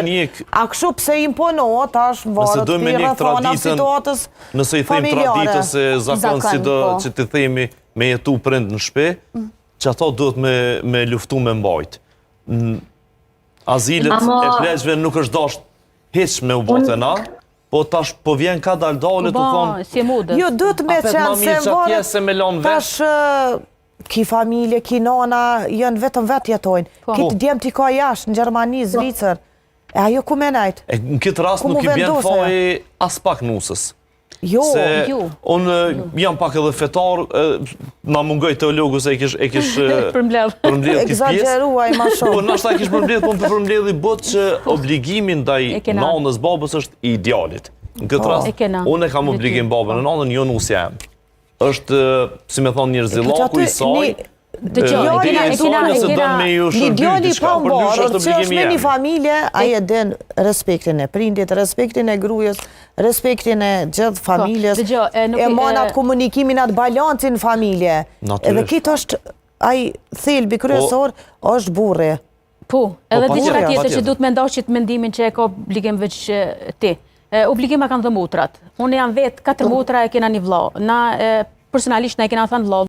me mirë. njek- A kështu pse imponohet, tash varet dojmë me prej njek rrethanave traditën, situatës Nëse i themi familjare. traditës se zakon Zakon, si do po. që të themi me jetu prind në shtëpi, që ato duhet me, me luftu me mbajt. N- Azilet Ama- e pleqve nuk është dasht hiç me u bo te na, po tash po vjen ka dal dale të thonë, si e modës. Jo, duhet me Apet ma qenë se mirë që atje varet se me lanë vetë. Tash ë, ki familje, ki nona, janë vetëm vetë jetojnë. Po. Kitë djemë t'i ka jashtë, në Gjermani, Zvicër. E ajo ku me nejt? E në këtë rast Ku nuk mu i bjen vendos ajo? faji as pak nusës. Jo, Se jo. unë jam pak edhe fetar, e, na mungoj teologu se e kish, e kish e, Përmbledh. përmbledh këtë pjesë. egzageruaj ma Po shumë. nashta e kish përmbledh, po më të përmbledhi botë që obligimi ndaj E kena. nanës babës është i idealit. Në këtë E rast, kena. unë e kam obligim babën e nanën, jo nusja jem. Është, e, si me thonë, Po që njerëzillaku aty i saj, një- Dëgjoj, e, e kena, i e saj kena, e nëse kena, don me ju Një shërby djali diçka, pa për ndryshe mbarë, është që është obligimi me një jem. familje, ai e din respektin e prindit, respektin e grujes, respektin e gjithë familjes, dëgjoj, e, nuk e i- mon e- atë komunikimin, atë balancin në familje. Natyrisht. Edhe këtë është ai thelbi kryesor, është burri. Po, edhe Po, diçka patjetër, tjetër që patjetër. duhet me ndash qit mendimin që e ka obligim veç e, ti. E, Obligim a kanë dhe motrat. Unë jam vetë, katër motra e kena një vlla. Na e, personalisht na e kena thënë vlla.